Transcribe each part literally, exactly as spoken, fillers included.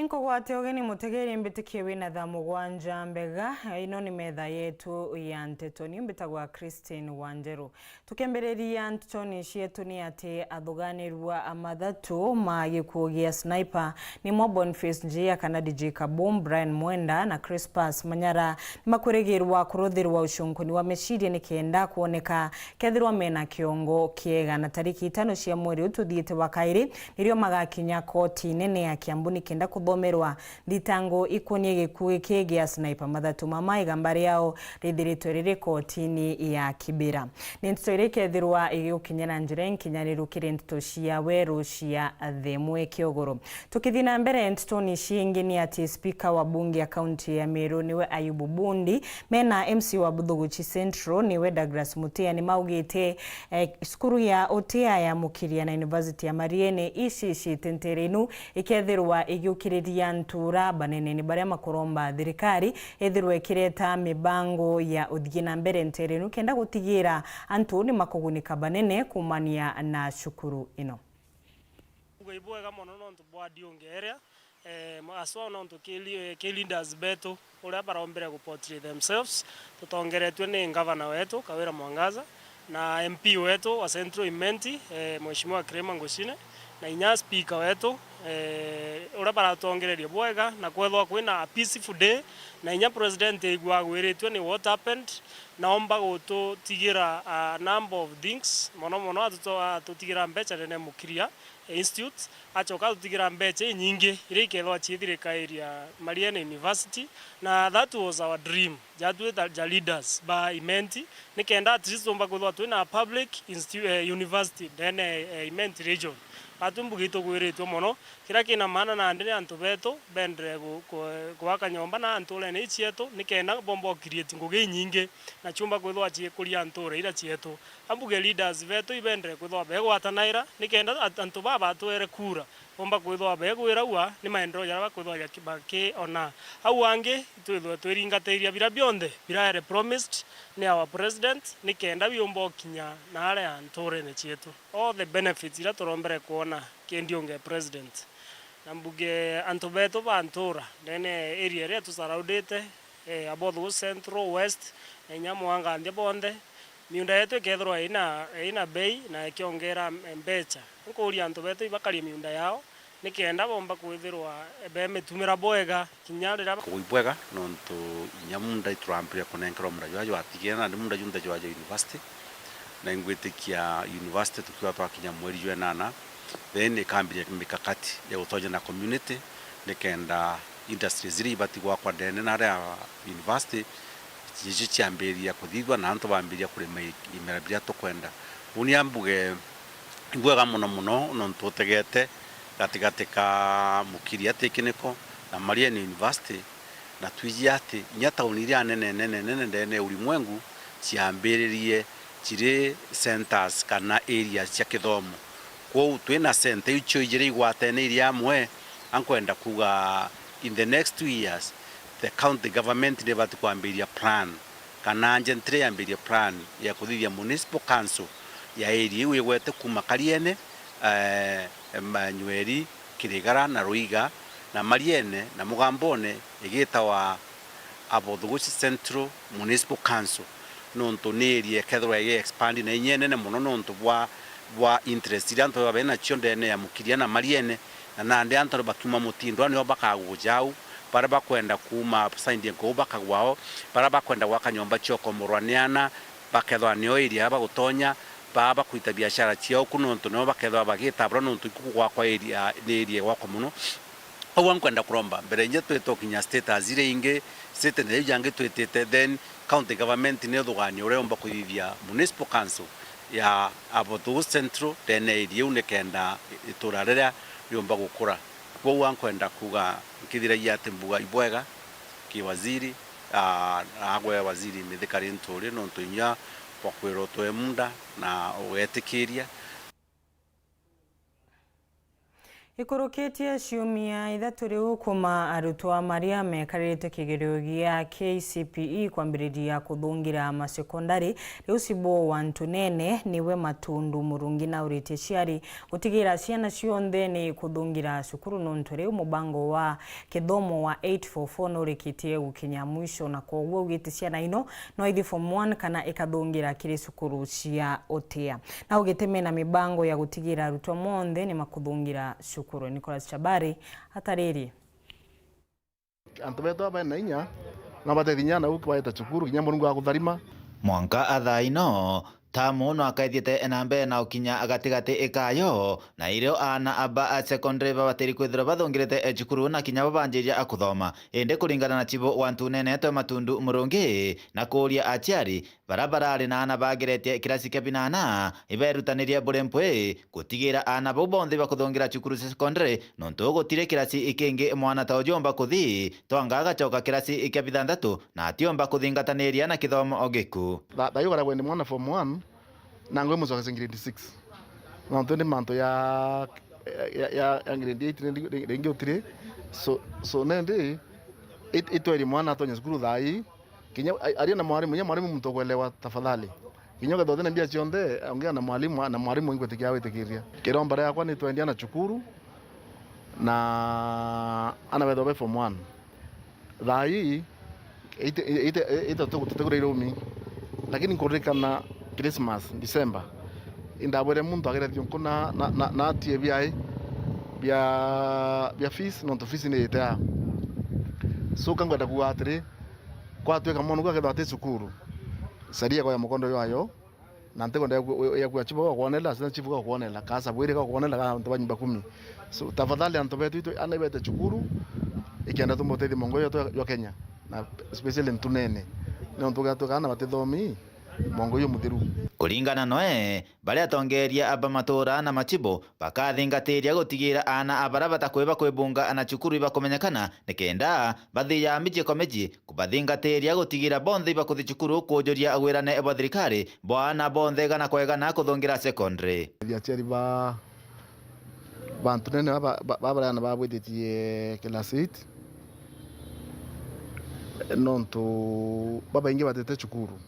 Nkugwate ugeni mutegeri mbitikie wina thaa mugwanja mbega. Ino ni metha yetu ya nteto. Niu mbitagwa Christine Wanjeru. Tukembiriria ntetoni cietu ni ati athuganirua a mathatu ma gikuo gia Sniper nimo Boniface Njia kana D J Kaboom, Brian Mwenda na Crispus Manyara nimakwirigirwa kuruthirwa ucunkuni wa meciria nikenda kwoneka kethirwa mena kiongo kiega. Na tariki itano cia mweri uyu tuthiite wa kairi nirio magakinya koti nene ya Kiambu nikenda kuthomerwa thitango ikonie gikuo giki gia Sniper. Mathatu mama igamba riao rithiritwe riri kotini ya Kibera. Ni nteto iria ikethirwa igigukinyira njira inkinyaniru kiri nteto cia weru cia themwe kiogoro. Tukithii na mbere ntetoni ici ingi ni ati spika wa bunge ya kaunti ya Meru niwe Ayubu Bundi, mena M C wa Buthuguchi Central niwe Douglas Mutia nimaugite, eh, cukuru ya Utia ya Mukiria na University ya Mariene icicite ntere inu ikethirwa igiukiriria ntura banene ni baria makuromba thirikari ithirwe ikireta mibango ya uthii na mbere ntere inu kenda gutigira antu ni makugunika banene kumania na cukuru ino. Uga ibwega mono nontu bwa diunge iria, eh, aswa nontu ki li-, eh, ki leaders betu uria barombire gu portray themselves, tutongeretue ni ngavana wetu Kawira Mwangaza na M P wetu wa Central Imenti, eh, Mheshimiwa Clement Ngucine, na inya speaker wetu, eh, uria baratongererie bwega na kwethwa kwina a peaceful day, na inya president aigua agwiritue ni what happened, naomba gututigira a number of things, mono mono atuto-, atutigira mbeca nene Mukiria Institute, acoka atutigira mbeca inyingi iria ikethwa ciithirikairia Mariene University, na that was our dream. Jatwi ta ja leaders ba Imenti, nikenda at least tumba kwithwa twina public insti-, eh, university ndene, eh, Imenti region. Batwi mbugi itugwiritwe mono, kiria kina maana nandi ni antu betu bendere gu-, ku-, gwaka nyomba na nturene ii cietu, nikenda bomba u create ngugi inyingi na ciumba kwithwa ciikuria nture iria cietu. Ambuge leaders betu ibendere kwithwa begwatanaira, nikenda at-, antu baa batwere kura bomba kwithwa begwira ua ni maendeleo jaria bakwithwa jaki-, bakiona. Au angi twithwe twiringatiria biria bionthe biraere promised ni our president, nikenda biumba ukinya naria nturene cietu. All the benefits iria turombere kwona kindi unge president. Na mbuge antu betu ba ntura ndene area iria tusurroundite, eh, Abothugu Central, West, na inya Mwanga nthi bonthe, miunda yetu ikethirwa ina, ina bei na ikiongera mbecha. Nkuuria antu betu ibakarie miunda yao nikenda bomba kwithirwa bemitumira bwega kinya riria. Kugwa ibwega nontu inya munda iturambiria kunenkerwa munda jwa jwatigire, nandi munda junthe jwa jwa university, na ingwitikia university tukiwa twakinya mweri jwa enana, then ikambiria mikakati ya gutonya na community, nikenda industries iria ibati gwakwa ndene na aria university, icio ciambiriria kuthithua na antu bambiria kurima i-, imera biria tukwenda. Uni ambuge ibwega muno muno nontu utegete gatigati ka Mukiria Technical na Mariene University, na twiji ati inya tauni iria nene, nene, nene ndene ya ulimwengu ciambiririe ciri centers kana areas cia kithomo. Kwou twina center icio ijiri igwatanire amwe, ankwenda kuga in the next two years, the county government nibati kwambiria plan, kana agent iria yambirie plan ya kuthithia municipal council ya area iu igwete kuma Kariene, eh, Manyweri, Kirigara na Ruiga, na Mariene na Mugambone igitawa Abothuguchi Central Municipal Council, nontu ni area ikethirwa igi expand na inya inene mono nontu bwa, bwa interest iria antu babe nacio ndene ya Mukiria na Mariene, na nandi antu bakiuma Mutindwa nio bakaguja au, baria bakwenda kuuma side nkuu bakagwa ao, baria bakwenda gwaka nyomba cia ukomborwa ni ana, bakethwa nio area bagutonya, baa bakwita biashara ciao ku, nontu nio bakethwa bagita bura, nontu iku gwakwa area, ni area gwakwa mono. Au ankwenda kuromba, mbere inje twite ukinya status iria ingi, state na iu jangi twitite, then county government ni uthugania uria yomba kuthithia municipal council ya Abothugu Central, ndene area iu nikenda itura riria riumba gukura. Kwou ankwenda kuga, nkithiragia ati mbuga ibwega ki waziri, aa, agwe waziri Mithika Linturi, nontu inya kwa kwirwa utwe munda na ugetikiria. Ikurukitie ciumia ithatu riu kuuma arutwa maria mekarite kigerio gia K C P E kwambiriria kuthungira masekondari, riu Cibo wa Ntunene niwe Matundu Murungi nauritie aciari gutigira ciana cionthe ni kuthungira cukuru, nontu riu mubango wa kithomo wa eight four four nurikitie gukinya mwisho, na kwoguo augite ciana ino no ithi form one kana ikathungira kiri cukuru cia utia. Na ugite mena mibango ya gutigira arutwa monthe ni makuthungira cukuru. Nicholas Chabari ataririe. Antu betu aba bena inya, no bate kinya nau baeta cukuru, kinya Murungu agakutharima. Mwanka a thaa ino, tamu no akaithiete na mbere na ukinya gatigati kayo, na irio aana aba a secondary babatiri kwithirwa bathungirite cukuru na kinya bo banjiria kuthoma. Indi kuringana na Chibo wa Ntunene twe Matundu Murungi, na kuuria aciari, baria barari na aana bageretie kirasi kia binana, iberutanirie buri mpwi gutigira aana bau bonthe bakuthungira cukuru cia secondary, nontu gutiri kirasi kingi mwana ta uju omba kuthi, twanga agacoka kirasi kia bithanthatu, na atiomba kuthingataniria na kithomo o giku. Tha-, thayu ukaragwa ni mwana form one, na ngwe mucokesia grade six. Nontu ni mantu ya, ya, ya, ya grade eight ringi, ringi utiri. So, so nendi, it-, itweri mwana atonye cukuru thaa ii, Kinya a-, aria na mwarimu, kinya mwarimu muntu ukwelewa tafadhali. Kinya ukethira utina mbia cionthe, ongea na mwalimu, na mwarimu ingwitikia gwitikiria. Kiromba riakwa ni twendia na cukuru, na ana bethirwa be form one. Thaa ii, ite, ite, ite, tutigura irumi. Lakini nkuririkana Christmas, December, indabwire muntu agere thiunku na, na, na, na atie biai bia, bia fees, nontu fees ni itea. So, ka ngwenda kuuga atiri, kwatwika mwana ugu akethirwa ati cukuru, caria kwa ya mukondo jwayo, na ntikwenda ya ku-, ya kuya chief ugakwonela, sina chief ugakwonela, ka sabwiri ugakwonela, ka antu ba nyumba kumi. So, tafadhali antu betu itu, ana ibete cukuru, ikenda tumutethia mongo yetu jwa Kenya, na especially Ntunene. Nontu gatwika ana batithomi, mongo uyu muthiru. Kuringana noe, baria atongeria ba matura na machibo bakathingatiria gutigira aana a baria batakwiba kwibunga na cukuru ibakumenyekana, nikenda bathiaga miji kwa miji kubathingatiria gutigira bonthe ibakuthi cukuru kuujuria wirane bwa thirikari bwa aana bonthe igana kwa igana kuthungira secondary. Aciari ba, ba Ntunene baba, ba, ba baria aana babwithitie class eight, nontu babaingi batite cukuru.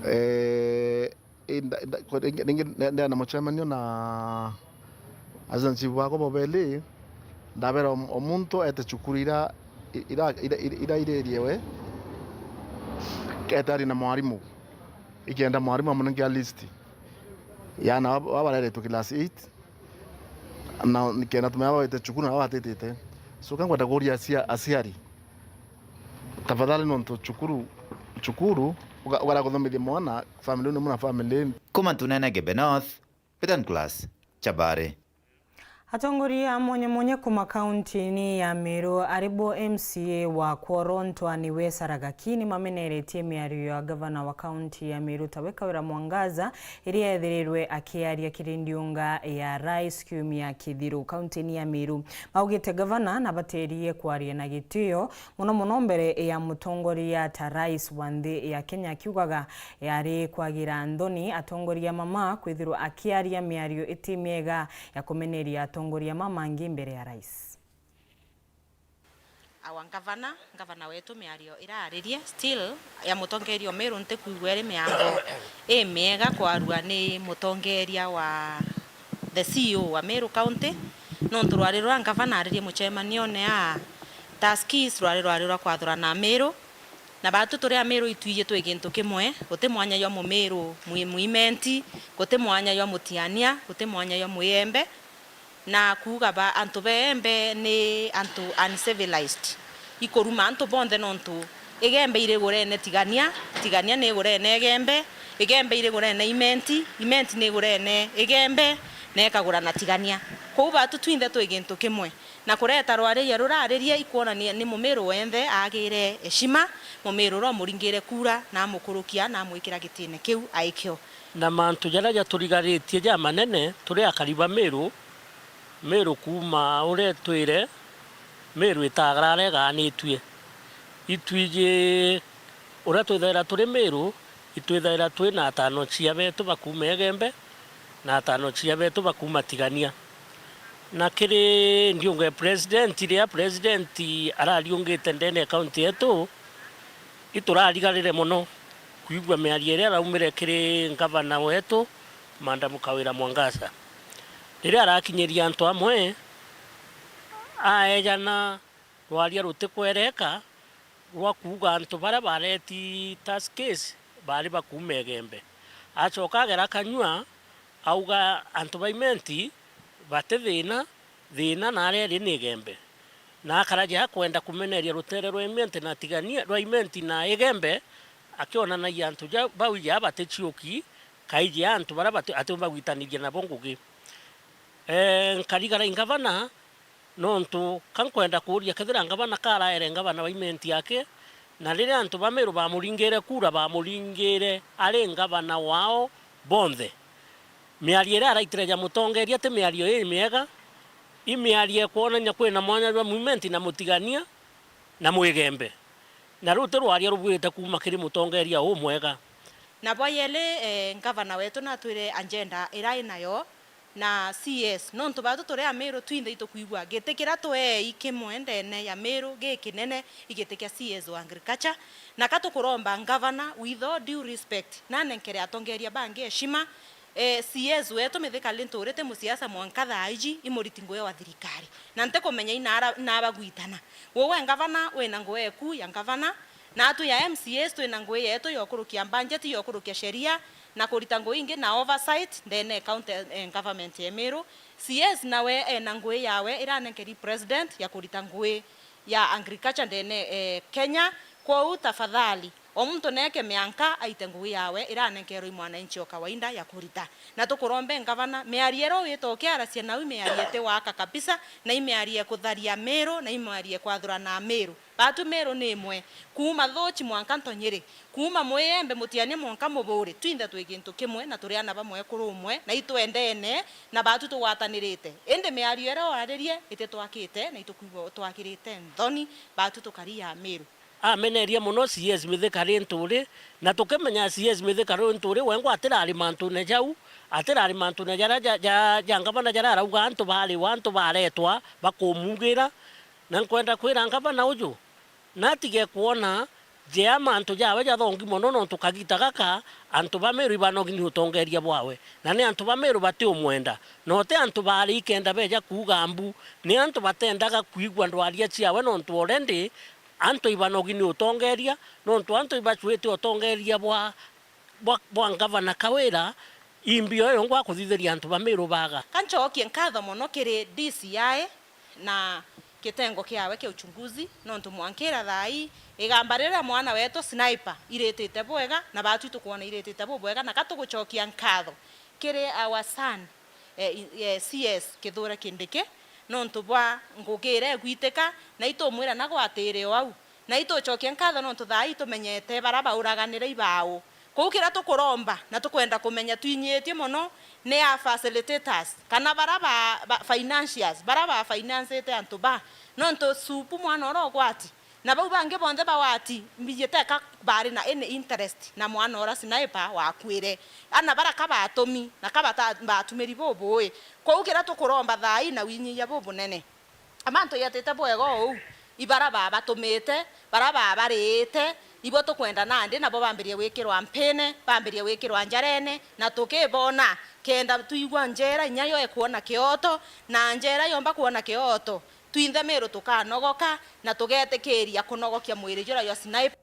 Eh, inda-, inda-, ko-, ringi, ringi nde-, ndena mucemanio na assistant chief bakwa bobeli, ndabera o, o muntu ete cukuru ira, ira, ira, ira, ira iririe we, keta ari na mwarimu. Ikenda mwarimu amunengea list ya ana baba, baba bareretwe class eight, na nikenda tumenya baba bete cukuru na baba batitite. So, ka ngwenda kuria acia-, aciari, tafadhali, nontu cukuru, cukuru, uga-, ugara kuthomithia mwana, family ni muna family. Kuma Ntunene Ngembe North, Peter Nicholas Chabari. Atongoria mwanya mwanya kuma kaunti-ini ya Meru, ari bo M C A wa Kworo Ntwani Wesara Gaki, ni mameneretie miario ya gavana wa kaunti ya Meru tawe Kawira Mwangaza, iria ethirirwe akiaria kiri ndiunga ya Rais kiumia kithiru kaunti-ini ya Meru. Maugite gavana nabaterie kwaria na gitio, mono mono mbere ya mutongoria ta Rais wa nthi ya Kenya, akiugaga yari kwagira nthoni atongoria mama kwithirwa akiaria miario iti miega ya kumeneria atongoria mamangi mbere ya Rais. Our governor, gavana wetu, miario iraririe still ya mutongeria o Meru ntikwigua iri miango imiega kwarua ni mutongeria wa the C E O wa Meru County, nontu rwari ruria ngavana aririe mucemanione a Tuskys rwari rwari rwa kwathurana Meru, na batu turi Ameru itwiji twi gintu kimwe, guti mwanya jwa Mumiru mwi-, mwimenti, guti mwanya jwa Mutiania, guti mwanya jwa Mwiembe, na kuuga ba antu ba Igembe ni antu uncivilized. Ikuruma antu bonthe nontu Igembe irigurene Tigania, Tigania ni igurene Igembe, Igembe irigurene Imenti, Imenti ni igurene Igembe, na ikagurana Tigania. Kwou batu twinthe twi gintu kimwe. Na kureta rwariria ruraririe ikwonania ni Mumiru wenthe agire heshima, Mumiru uria umuringire kura na amukurukia na amwikira gitine kiu aikio. Na mantu jaria jaturigaritie jamanene turi akari ba Miru, Miru kuuma uria itwire, Miru itagarara igaanitue. Itwiji uria twithaira turi Miru, itwithaira twi na atano cia betu ba kuuma Igembe na atano cia betu ba kuuma Tigania. Na kiri ndiunge president, riria president arariungite ndene ya county yetu, iturarigarire mono kwigua miario iria araumire kiri ngavana wetu, Madam Kawira Mwangaza. Riria arakinyiria antu amwe, aejana rwaria rutikwereka rwa kuuga antu baria bareti tax case bari ba kuuma Igembe. Acoka agera kanyua, auga antu ba Imenti bati thina, thina naria iri ni Igembe. Na akaraja akwenda kumeneria rutere rwa Imenti na Tigania, rwa Imenti na Igembe, akionanagia antu ja, bau ja baticiuki, kaiji antu baria bati-, atiumba gwitaniria nabo ngugi. Eh, nkarigara i ngavana, nontu ka nkwenda kuuria, kethira ngavana karaere ngavana wa Imenti yake, na riria antu ba Meru bamuringire kura, bamuringire ari ngavana wao bonthe. Miario iria araitire ja mutongeria ti miario imiega, i miario ikwonania kwina mwanya jwa Mwimenti na Mutigania na Mwigembe. Na riu ti rwaria rubuite kuuma kiri mutongeria umwega. Na bwa yeli, eh, ngavana wetu natwire agenda iria inayo na C S, nontu batu turi Amiru twinthe itukwigua giti kiria tweei kimwe ndene ya Miru gikinene, i giti kia C S wa agriculture. Na ka tukuromba ngavana, with all due respect, nanenkere atongeria bangi heshima, eh, C S wetu Mithika Linturi ti musiasa mwanka thaa iji, i muriti ngugi wa thirikari. Na ntikumenya inara-, inaba gwitana. Wowe ngavana wina ngugi eku ya ngavana, na atu ya M C As twina ngugi yetu ya ukurukia budget, ya ukurukia sheria, na kurita ngugi ingi na oversight ndene ya county, eh, government ya Meru. C S nawe ena ngugi yawe iranenkeri president ya kurita ngugi ya agriculture ndene, eh, Kenya. Kwou tafadhali, o muntu neeke mianka aite ngugi yawe iranenkerwe i mwananchi o kawaida ya kurita. Na tukurombe ngavana, miario iria wita ukiaracia nau i miario iti waka kabisa, na i miario ya kutharia Meru, na i miario ya kwathurana Meru. Batu Meru ni imwe, kuuma Thuchi mwanka Ntonyiri, kuuma Mwigembe Mutiania mwanka Muburi, twinthe twi gintu kimwe na turi ana ba mwekuru umwe, na itwendene, na batu tugwatanirite. Indi miario iria waririe ititwakite, na itukwigua utwakirite nthoni, batu tukari ya Meru. Ameneria mono C S Mithika Linturi, na tukimenya C S Mithika Linturi wengwa atirari mantune jau, atirari mantune jaria ja, ja, ja ngavana jaria arauga antu bariwa, antu baretwa bakumugira. Na nkwenda kwira ngavana uju, natige kwona jea mantu jawe jathongi mono, nontu kagita gaka antu ba Meru ibanogi ni utongeria bwawe, na ni antu ba Meru batiumwenda, na uti antu bari ikenda beja kuuga mbu, ni antu batendaga kwigua ndwaria ciawe, nontu already antu ibanogi ni utongeria, nontu antu ibacuite utongeria bwa, bwa, bwa ngavana Kawira, imbi oyo yongwa kuthithiria antu ba Meru baga. Ka ncokie nkatho mono kiri D C I na kitengo kiawe kia uchunguzi, nontu mwankira thaa ii, igamba riria mwana wetu Sniper iritite bwega, na batu itukwona iritite bubwega, na ka tugucokia nkatho kiri our son, eh, i-, eh, C S Kithure Kindiki, nontu bwa ngugi iria igwitika, na itumwira na gwatiri o au, na itucokia nkatho nontu thaa ii tumenyete bara bauraganire ibao. Kwou kiria tukuromba na tukwenda kumenya twinyitie mono ni a facilitators, kana bara ba, ba financiers, bara ba financite antu ba, nontu supu mwana uria ugwati, na bau bangi bonthe bawati, mbiji teka bari na any interest na mwana uria Sniper wakuire. Ana bara ka batumi, na ka bata-, batumiri bubui. Kwou kiria tukuromba thaa ii na winyia bubunene, amantu yetite bwega uu, ibara babatumite, bara babariite, ibo tukwenda nandi nabo bambirie gwikirwa mpine, bambirie gwikirwa njarene, na tukibona, kenda twigua njera inya yo ikwona kioto, na njera yomba kwona kioto, twinthe Miru tukanogoka, na tugetikiria kunogokia mwiri juria jwa Sniper.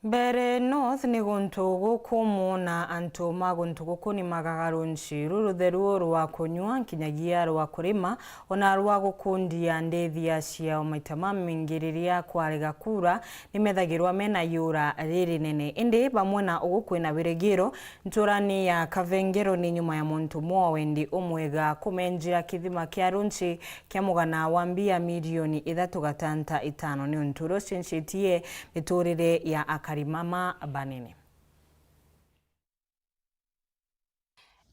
Mbeere North ni guntu gukumwona antu ma guntu guku ni magaga runci ru rutheru rwa kunyua, nkinyagia rwa kurima, ona rwa gukundia ndithia ciao maita mamingi riria kwarega kuura, ni methagirwa mena iura ririnene. Indi bamwe na ugu kwina birigiro, nturani ya Kavengero ni nyuma ya muntu mwa wendi umwega kumenjira kithima kia runci kia mugana wa mbia milioni ithatu gatanta itano, ni untu uria ucenjetie miturire ya akari mama banene.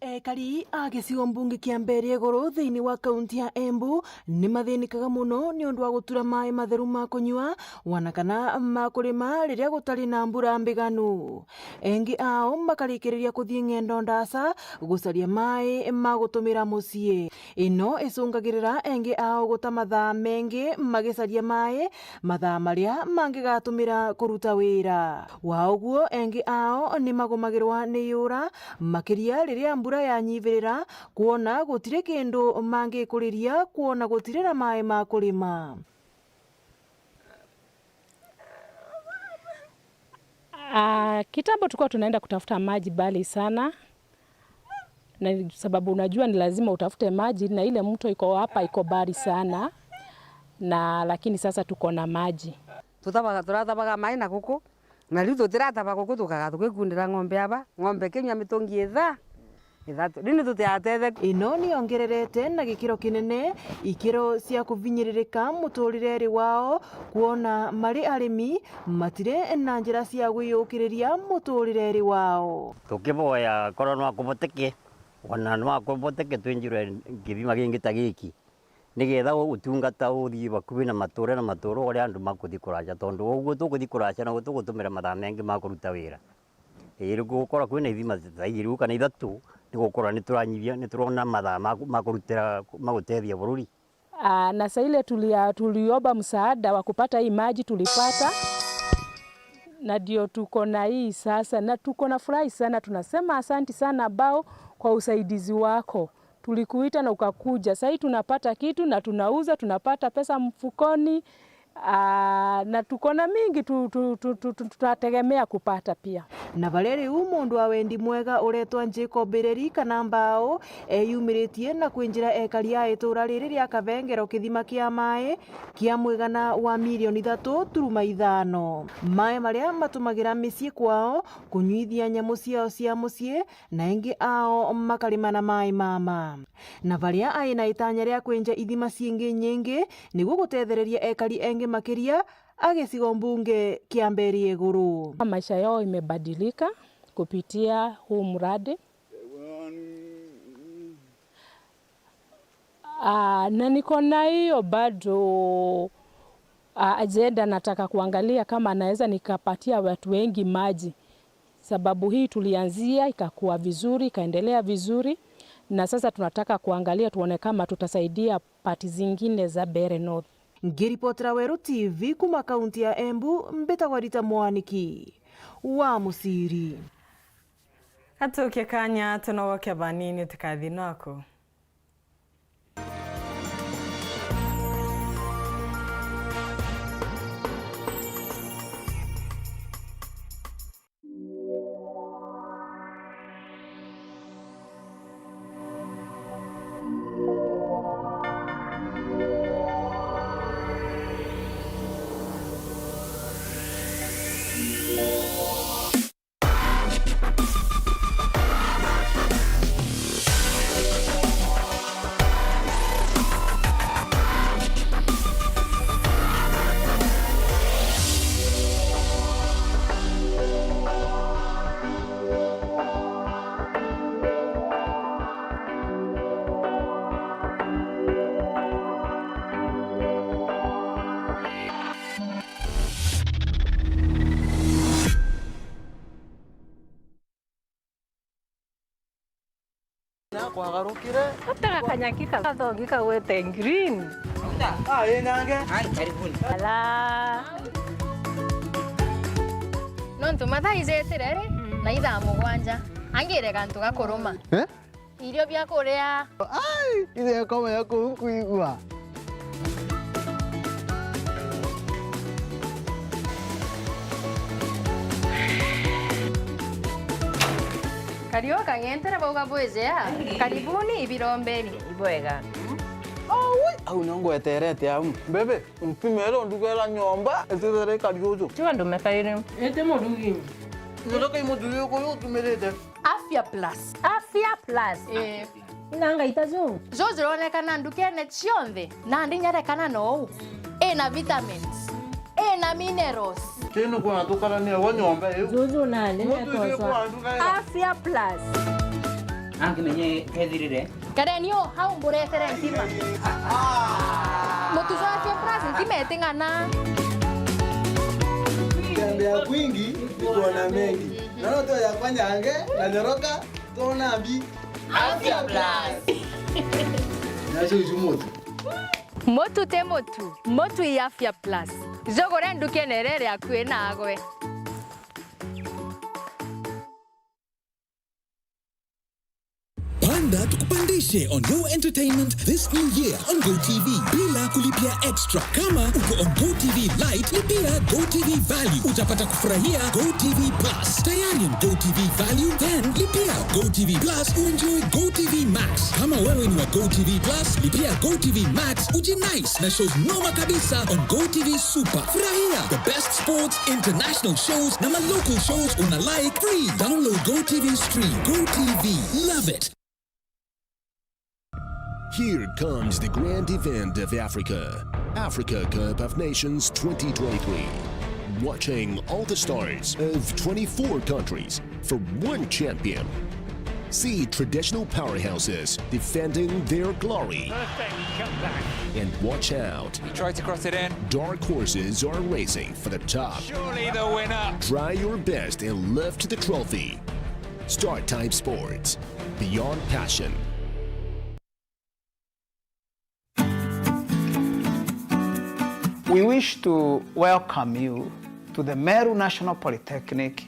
Ekari a gicigo mbunge kia Mbeere Iguru thiini wa kaunti ya Embu ni mathinikaga mono niundu wa gutura maai matheru ma kunyua, wana kana ma kurima riria gutari na mbura mbiganu. Engi ao makarikiriria kuthii ng'endo ndaca gucaria maai ma gutumira mucii. Ino icungagirira engi ao guta mathaa mengi magicaria maai, mathaa maria mangigatumira kuruta wira. Wa uguo, engi ao ni magomagirwa ni yura, makiria riria mbura yanyiviriria, kwona gutiri kindu mangikuriria, kwona gutiri na maai ma kurima. Ah, kitambo tulikuwa tunaenda kutafuta maji mbali sana, na sababu unajua ni lazima utafute maji, na ile mto iko hapa iko mbali sana, na lakini sasa tuko na maji. Tuthabaga, turathabaga maai na guku, na riu tutirataba guku, tukaga tugikundira ng'ombe aba, ng'ombe kinyua mitungi itha, ithatu. Riu ni tutiatetheku. Ino ni yongererete na gikiro kinene ikiro cia kuvinyiririka muturireri wao, kwona mari arimi matire na njira cia gwiyukiriria muturireri wao. Tukiboya korwo no akuboteke, ona no akuboteke twinjirwe kithima gingi ta giki, nigetha utungata uthii bakuvi na matura na matura uria andu makuthi kuraca, tondu uguo tukuthi kuraca naguo tugutumira mathaa mengi ma kuruta wira. Ii, gukora kwina ithima ta igiri kana ithatu, ni gukora ni turanyivia, ni turona mathaa ma, ma kurutira, ma gutethia bururi. Ah, na saa ile tulia-, tuliomba msaada wa kupata hii maji, tulipata. Na ndio tuko na hii sasa, na tuko na furaha sana. Tunasema asanti sana Bao kwa usaidizi wako. Tulikuita na ukakuja. Saa hii tunapata kitu na tunauza, tunapata pesa mfukoni. Ah, na tuko na mingi tu, tu, tu, tu, tu, tunategemea kupata pia. Na baria riu mundu wa wendi mwega uretwa Jacob Ireri kana Mbao, eyumiritie na kwinjira ekari a itura riri ria Kabengero kithima kia maai kia mwigana wa milioni ithatu turuma ithano. Maai maria matumagira micii kwao kunyuithia nyamu ciao cia mucii, na engi ao makarima na maai mama. Na baria ai na itanya ria kwinja ithima ciingi nyingi niguo gutethereria ekari engi makiria a gicigo mbunge kia Mbeere Iguru. Maisha yao imebadilika kupitia huu mradi. Ah, na niko na hiyo bado, ah, ajenda, nataka kuangalia kama naweza nikapatia watu wengi maji. Sababu hii tulianzia, ikakuwa vizuri, ikaendelea vizuri, na sasa tunataka kuangalia tuone kama tutasaidia part zingine za Mbeere North. Ngiripotera Weru T V kuma kaunti ya Embu, mbitagwa Rita Mwaniki wa Musiri. Atukie kanya tunogoke banini, utikathi nako. Kwagarukire. Atega kanyaki ka-, gathogi kagwete green. Ah, ĩ nange. Ala. Nontu mathaa ijitire ri, na ithaa mugwanja. Angire gantu ga kuruma. Eh? Irio bia kuria. Ai, ithe akoma ya kuu kuigua. Kariu kang'entere bauga bwijea. Karibuni ibirombeni. Ibwega. Aui, au nio ngweterete au. Bebe, mpimere undugera nyomba, itithere ikari uju. Tiga ndume kairi. Iti murugi. Ndoka imuthuri uyu utumirite. Afya Plus. Afya Plus. Eh. Ina ngaita ju. Ju jironekana ndukene cionthe, nandi nyarekana nou. Ina vitamins. Ina minerals. Tinu kwona tukarania wa nyomba iu. Juju nandi. Mutu icio ndatoswa. Kwa nduka ya. Afya Plus. Angimenye kethirire. Kareni o hau mburetere ntima. Mutu jwa Afya Plus ntima iting'ana. Kutembea kwingi ni kuona mengi. Naona tu ya kwanyange na nyoroka, tuona mbi. Afya Plus. Nacio icu mutu. Mutu ti mutu, mutu i Afya Plus. Jugure ndukene iria iri akui nagwe. Panda tukupandishe on Go Entertainment this new year on Go T V bila kulipia extra. Kama uko on Go T V Lite, lipia Go T V Value. Utapata kufurahia Go T V Plus. Tayari on Go T V Value? Then lipia Go T V Plus uenjoy Go T V Max. Kama wewe ni wa Go T V Plus, lipia Go T V Max ujinais na shows noma kabisa on Go T V Super. Furahia the best sports, international shows na ma local shows una like free. Download Go T V Stream. Go T V. Love it. Here comes the grand event of Africa, Africa Cup of Nations twenty twenty-three. Watching all the stars of twenty-four countries for one champion. See traditional powerhouses defending their glory. Perfect comeback. And watch out. He tried to cross it in. Dark horses are racing for the top. Surely the winner. Try your best and lift the trophy. Star Time Sports. Beyond passion. We wish to welcome you to the Meru National Polytechnic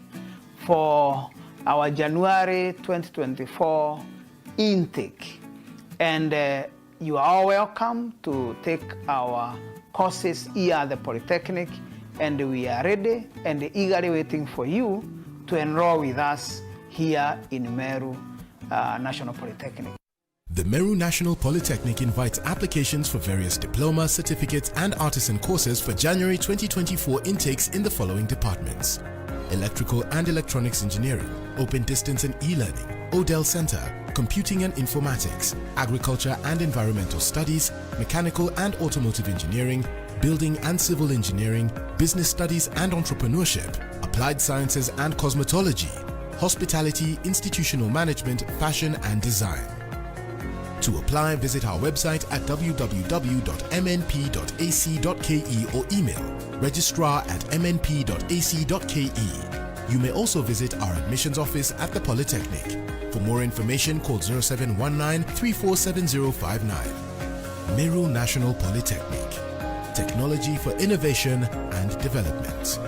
for our January twenty twenty-four intake. And, uh, you are all welcome to take our courses here at the Polytechnic, and we are ready and eagerly waiting for you to enroll with us here in Meru, uh, National Polytechnic. The Meru National Polytechnic invites applications for various diploma, certificates, and artisan courses for January twenty twenty-four intakes in the following departments: Electrical and Electronics Engineering, Open Distance and E-Learning, Odell Center, Computing and Informatics, Agriculture and Environmental Studies, Mechanical and Automotive Engineering, Building and Civil Engineering, Business Studies and Entrepreneurship, Applied Sciences and Cosmetology, Hospitality, Institutional Management, Fashion and Design. To apply, visit our website at w w w dot m n p dot a c dot k e or email registrar at m n p dot a c dot k e. You may also visit our admissions office at the Polytechnic. For more information, call zero seven one nine three four seven zero five nine. Meru National Polytechnic. Technology for innovation and development.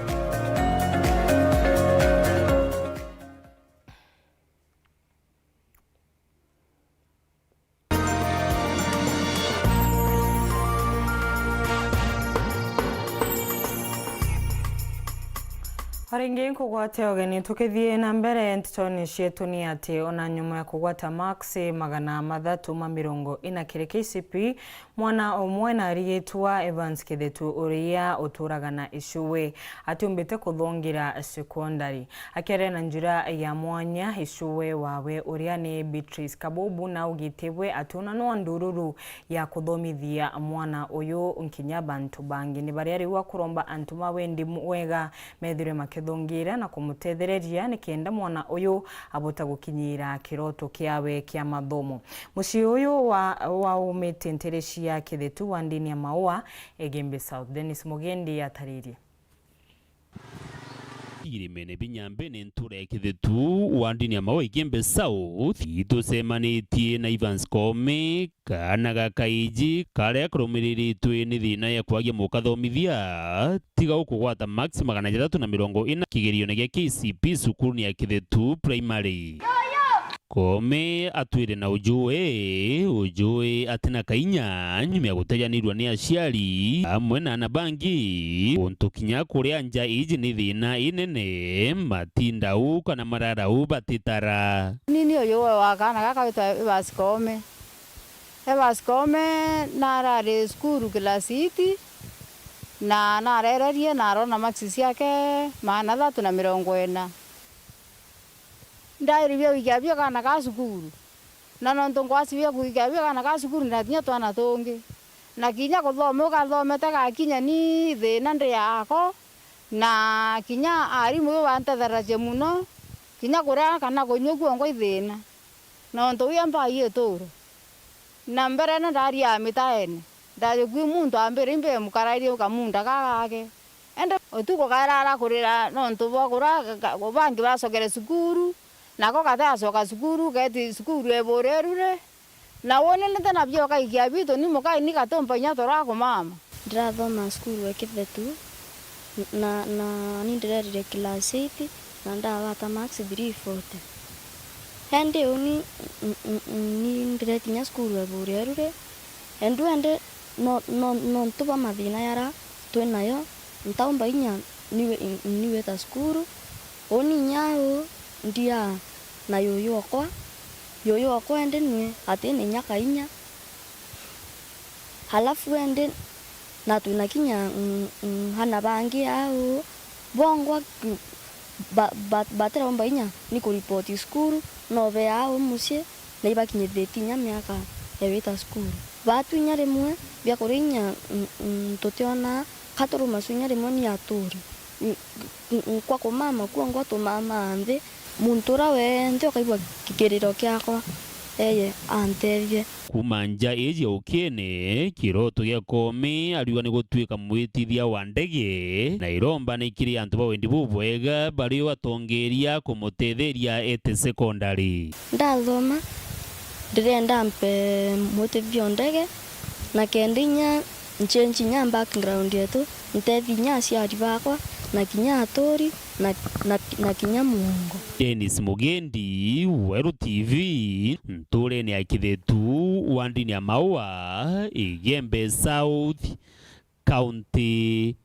O ringi nkugwate ugeni, tukithii na mbere ntetone cietu, ni ati ona nyuma ya kugwata maksi magana mathatu ma mirongo ina kiri K C P, mwana umwe na arigitwa Evans Kithetu uria uturaga na Icue atiumbite kuthongira sekondari. Akiaria na njira ya mwanya, Icue wawe uria ni Beatrice Kabubu naugite we ationa no ndururu ya kuthomithia mwana uyu nkinya bantu bangi. Ni baria riu akuromba antu ma wendi mwega methirwe makithongira na kumutethereria nikenda mwana uyu abota gukinyira kiroto kiawe kia mathomo. Mucii uyu wa, waumite nterecia Kithetu wa ndini ya Maua, Igembe South. Dennis Mugendi ataririe. Irimene binya mbene ntura ya Kithetu wa ndini ya Maua, Igembe South, itucemanitie na Evans Koome, kaana ga kaiji karia karumiriritwe ni thina ya kwagia mukathomithia, tiga ukugwata max magana jathatu na mirongo ina kigerione gia K C P cukurune ya Kithetu Primary. Koome atwire na ujue, ujue atina kainya nyuma ya gutejanirua ni aciari amwe na ana bangi, untu kinya kuria nja iji ni thina inene, matinda u kana marara u batitara. Nini uyu wa kaana gaka witwa Evans Koome. Evans Koome narari cukuru class eight, na narererie na arona max ciake magana athatu na mirongo ina. Ndairibia gwikia bio kaana kaa cukuru. Na nontu ngwacibia gwikia bio kaana kaa cukuru, na kinya twana tungi. Na kinya kuthoma ukathomete gakinya ni thina ndi yako. Na kinya arimu bantethereragia muno. Kinya kuria kana kunyua kuongwa i thina. Nontu uya mbai ituro, na mberene ndaria mitaene, ndajukui muntu ambiri mbe mukarairie kamunda gagake. Indi utuku kairara kurira nontu bwa kura, ka-, ka-, bangi bacokere cukuru, nako gatacoka cukuru, geti cukuru ibure rure. Na woni nite nabio ukaikia bitu ni mukai ni gatumba inya turakumama. Ndirathoma cukuru e Kithetu, na, na ni ndirerire class eight, na ndagwata marks three forty. Indi uni, n-, n-, n-, ni ndiretinya cukuru e Burerure, endu ende no, no, nontu bwa mathina yara twi nayo, ntaumba inya niwe, niwita cukuru, uni inya uu ndia na yuyu okwa, yuyu okwa indi nwe ati ni inya kainya. Halafu indi na twina kinya, mm, mm, ana bangi aa uu, bongwa, mm, ba-, ba-, batiraumba inya ni kuripoti cukuru, no be aa uu mucii, na ibakinyithiritie inya miaka ya gwita cukuru. Baatu inya rimwe biakuria inya, mm, mm, tutiona, ka turuma cu inya rimwe ni aturi. Mm, mm, mm, kwa kumama kuo ngwa tumama nthi, muntu uria wenthe ukaigua kiriro kiakwa, eye antethie. Kuuma nja iji ukine, kiroto gia Koome ariuga ni gutwika mwitithia wa ndege, na iromba ni kiri antu ba wendi bubwega bari o atongeria kumutetheria ete secondary. Ndathoma, ndirenda mpe mwitithia o ndege, na kenda inya nchange inya background yetu, ntethi inya aciari bakwa, na kinya aturi, na, na, na kinya muongo. Dennis Mugendi, Weru T V, nturene ya Kithetu, wandini ya Maua, Igembe South, County